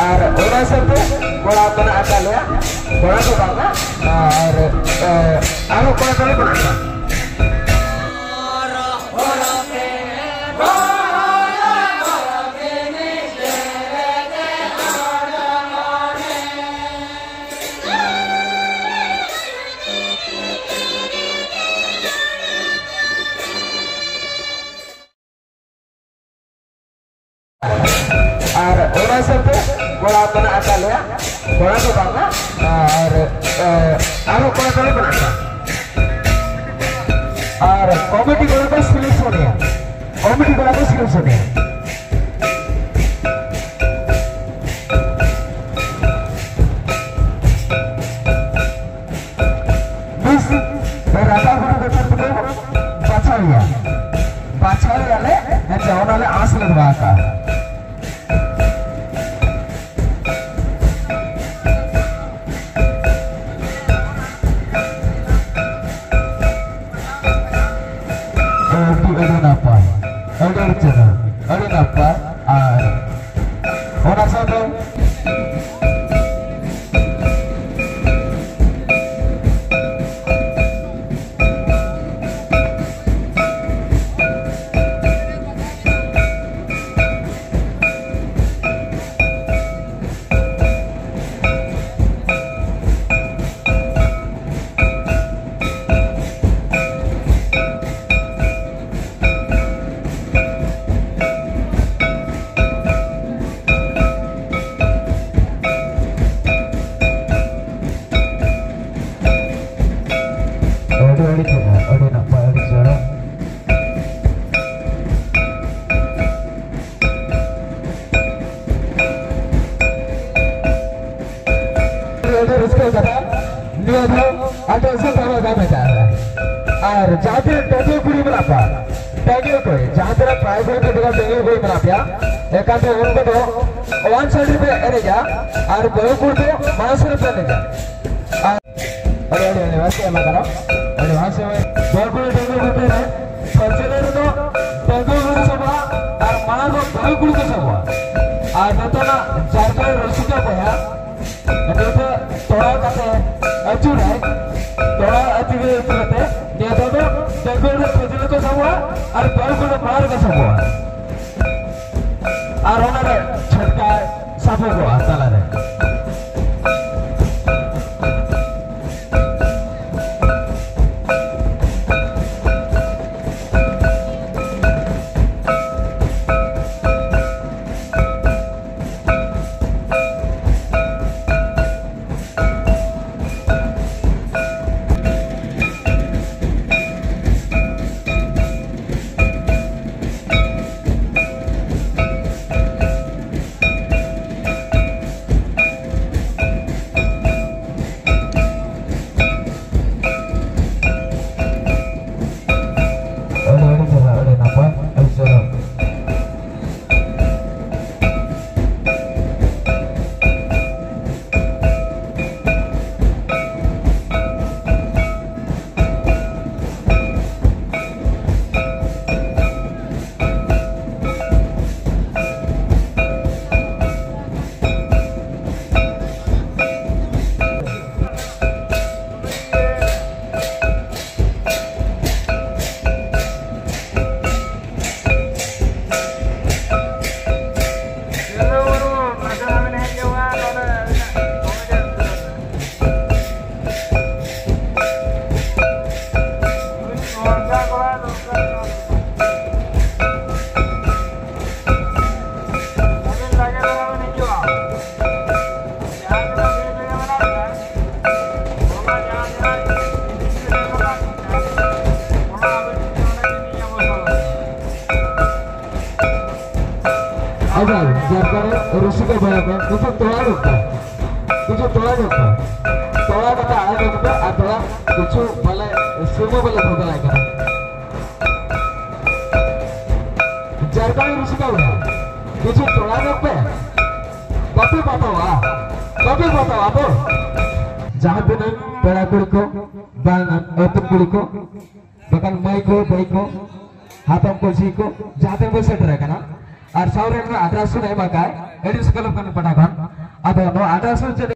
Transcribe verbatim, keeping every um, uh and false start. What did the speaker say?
ᱟᱨ ᱚᱱᱟ ᱥᱟᱶᱛᱮ ᱠᱚᱲᱟ ᱢᱮᱱᱟᱜ ᱟᱠᱟᱫ ᱞᱮᱭᱟ, ᱠᱚᱲᱟ ᱫᱚ ᱵᱟᱝᱟ, ᱟᱨ, ᱮ, ᱟᱨᱦᱚᱸ ᱠᱚᱲᱟ ᱠᱚᱞᱮ ᱢᱮᱱᱟᱜ ᱠᱚᱣᱟ᱾ ᱟᱨ ᱚᱱᱟ ᱥᱟᱶᱛᱮ ᱠᱚᱲᱟ ᱢᱮᱱᱟᱜ ᱟᱠᱟᱫ ᱞᱮᱭᱟ, ᱠᱚᱲᱟ ᱫᱚ ᱵᱟᱝᱟ, ᱟᱨ, ᱮ, ᱟᱨᱦᱚᱸ ᱠᱚᱲᱟ ᱠᱚᱞᱮ ᱢᱮᱱᱟᱜ ᱠᱚᱣᱟ᱾ ᱟᱨ ᱠᱚᱢᱤᱴᱤ ᱠᱚᱲᱟ ᱠᱚ ᱥᱤᱞᱮᱠᱥᱚᱱ ᱮᱭᱟ, ᱠᱚᱢᱤᱴᱤ ᱠᱚᱲᱟ ᱠᱚ ᱥᱤᱞᱮᱠᱥᱚᱱ ᱮᱭᱟ᱾ ᱵᱮᱥ, ᱨᱟᱠᱟᱵ ᱠᱟᱛᱮ ᱡᱚᱛᱚ ᱠᱚ ᱵᱟᱪᱷᱟᱣ ᱮᱭᱟ᱾ ᱵᱟᱪᱷᱟᱣ ᱮᱭᱟᱞᱮ, ᱦᱮᱸ ᱥᱮ, ᱚᱱᱟ ᱞᱮ ᱟᱸᱥ ᱞᱮ ᱫᱚᱦᱚ ᱟᱠᱟᱫᱼᱟ᱾ ᱟᱹᱰᱤ, ᱟᱹᱰᱤ ᱱᱟᱯᱟᱭ, ᱟᱹᱰᱤ, ᱟᱹᱰᱤ ᱪᱮᱦᱨᱟ, ᱟᱹᱰᱤ ᱱᱟᱯᱟᱭ᱾ ᱟᱨ ᱚᱱᱟ ᱥᱟᱶᱛᱮ ᱟᱹᱰᱤ, ᱟᱹᱰᱤ ᱪᱮᱦᱨᱟ, ᱟᱹᱰᱤ ᱱᱟᱯᱟᱭ, ᱟᱹᱰᱤ ᱪᱮᱦᱨᱟ᱾ ᱟᱹᱰᱤ ᱨᱟᱹᱥᱠᱟᱹ ᱠᱟᱛᱷᱟ, ᱱᱤᱭᱟᱹ ᱫᱚ ᱟᱹᱰᱤ ᱨᱟᱹᱥᱠᱟᱹ ᱠᱟᱛᱷᱟ ᱠᱟᱱ ᱛᱟᱦᱮᱸᱫ᱾ ᱟᱨ ᱡᱟᱦᱟᱸ ᱛᱤᱱᱟᱹᱜ ᱰᱟᱺᱜᱩᱣᱟᱹ ᱠᱩᱲᱤ ᱢᱮᱱᱟᱜ ᱠᱚᱣᱟ, ᱰᱟᱺᱜᱩᱣᱟᱹ ᱠᱩᱲᱤ, ᱡᱟᱦᱟᱸ ᱛᱤᱱᱟᱹᱜ ᱯᱨᱟᱭᱤᱡᱽ ᱨᱮ ᱰᱟᱺᱜᱩᱣᱟᱹ ᱠᱩᱲᱤ ᱢᱮᱱᱟᱜ ᱯᱮᱭᱟ, ᱮᱱᱠᱷᱟᱱ ᱫᱚ ᱩᱱᱠᱩ ᱫᱚ ᱚᱣᱟᱱ ᱥᱟᱭᱤᱰ ᱨᱮᱯᱮ ᱮᱱᱮᱡᱟ ᱟᱨ ᱵᱟᱹᱦᱩ ᱠᱩᱲᱤ ᱫᱚ ᱢᱟᱲᱟᱝ ᱥᱮᱫ ᱨᱮᱯᱮ ᱮᱱᱮᱡᱟ᱾ ᱟᱨ ᱟᱹᱰᱤ, ᱟᱹᱰᱤ, ᱟᱹᱰᱤ ᱢᱚᱡᱽ ᱯᱮ ᱮᱢᱟ ᱠᱟᱱᱟ᱾ ᱟᱹᱰᱤ ᱢᱚᱡᱽ ᱯᱮ ᱮᱢᱟ᱾ ᱵᱟᱹᱦᱩ ᱠᱩᱲᱤ ᱰᱟᱺᱜᱩᱣᱟᱹ ᱠᱚ ᱛᱟᱦᱮᱱᱟ, ᱯᱟᱹᱪᱷᱞᱟᱹ ᱨᱮᱫᱚ ᱰᱟᱺᱜᱩᱣᱟᱹ ᱠᱩᱲᱤ ᱥᱟᱵᱚᱜᱼᱟ ᱟᱨ ᱢᱟᱲᱟᱝ ᱫᱚ ᱵᱟᱹᱦᱩ ᱠᱩᱲᱤ ᱠᱚ ᱥᱟᱵᱚᱜᱼᱟ᱾ ᱟᱨ ᱱᱤᱛᱚᱜ ᱱᱟᱜ ᱡᱟᱭᱜᱟ ᱨᱩᱥᱤᱠᱟ ᱵᱚᱭᱦᱟ ᱱᱤᱛᱚᱜ ᱛᱚᱲᱟᱣ ᱠᱟᱛᱮ ᱟᱹᱪᱩᱨᱟᱭ, ᱛᱚᱲᱟᱣ ᱟᱹᱪᱩᱨ ᱟᱹᱪᱩᱨ ᱠᱟᱛᱮ ᱱᱤᱭᱟᱹ ᱫᱚ ᱵᱮᱝᱜᱚᱞ ᱨᱮ ᱠᱷᱟᱹᱡᱟᱹᱲᱤ ᱠᱚ ᱥᱟᱵᱚᱜᱼᱟ ᱟᱨ ᱵᱟᱹᱦᱩ ᱠᱚᱫᱚ ᱢᱟᱲᱟᱝ ᱨᱮᱠᱚ ᱥᱟᱵᱚᱜᱼᱟ ᱟᱨ ᱚᱱᱟ ᱨᱮ ᱪᱷᱟᱴᱠᱟ ᱥᱟᱵᱚᱜᱚᱜᱼᱟ ᱛᱟᱞᱟᱨᱮ᱾ ᱟᱹᱰᱤ ᱟᱹᱰᱤ ᱪᱮᱦᱨᱟ, ᱟᱹᱰᱤ ᱱᱟᱯᱟᱭ, ᱟᱹᱰᱤ ᱪᱚᱨᱚᱠ᱾ ᱟᱡᱟᱞ ᱡᱟᱨᱯᱟᱨᱮ ᱨᱩᱥᱤᱠᱟ ᱵᱟᱭᱟ ᱠᱚ ᱠᱤᱪᱷᱩ ᱛᱚᱲᱟ ᱧᱚᱜ ᱯᱮ, ᱠᱤᱪᱷᱩ ᱛᱚᱲᱟ ᱧᱚᱜ ᱯᱮ, ᱛᱚᱲᱟ ᱠᱟᱛᱮ ᱟᱲᱟᱜ ᱧᱚᱜ ᱯᱮ ᱟᱨ ᱛᱚᱲᱟ ᱠᱤᱪᱷᱩ ᱵᱟᱞᱮ ᱥᱤᱢᱟᱹ ᱵᱟᱞᱮ ᱫᱚᱦᱚ ᱫᱟᱲᱮᱭᱟᱜ ᱠᱟᱱᱟ᱾ ᱡᱟᱨᱯᱟᱨᱮ ᱨᱩᱥᱤᱠᱟ ᱵᱟᱭᱟ ᱠᱤᱪᱷᱩ ᱛᱚᱲᱟ ᱧᱚᱜ ᱯᱮ, ᱵᱟᱯᱮ ᱵᱟᱛᱟᱣᱟ, ᱵᱟᱯᱮ ᱵᱟᱛᱟᱣᱟ ᱟᱵᱚ ᱡᱟᱦᱟᱸ ᱛᱤᱱᱟᱹᱜ ᱯᱮᱲᱟ ᱠᱩᱲᱤ ᱠᱚ ᱵᱟᱝ ᱟᱹᱛᱩ ᱠᱩᱲᱤ ᱠᱚ ᱵᱟᱠᱷᱟᱱ ᱢᱟᱹᱭ ᱠᱚ, ᱵᱟᱹᱭ ᱠᱚ, ᱦᱟᱛᱚᱢ ᱠᱚ, ᱡᱷᱤ ᱠᱚ, ᱡᱟᱦᱟᱸ ᱛᱤᱱᱟᱹᱜ ᱵᱚᱱ ᱥᱮᱴᱮᱨ ᱟᱠᱟᱱᱟ, ᱟᱨ ᱥᱟᱶᱨᱮ ᱱᱚᱣᱟ ᱟᱛᱨᱟ ᱥᱩᱨ ᱮᱢ ᱟᱠᱟᱫ ᱮᱰᱤᱥ ᱠᱞᱟᱵᱽ ᱠᱷᱚᱱ ᱯᱟᱦᱴᱟ ᱠᱷᱚᱱ ᱟᱫᱚ ᱱᱚᱣᱟ ᱟᱫᱟᱨᱥ ᱪᱮᱫ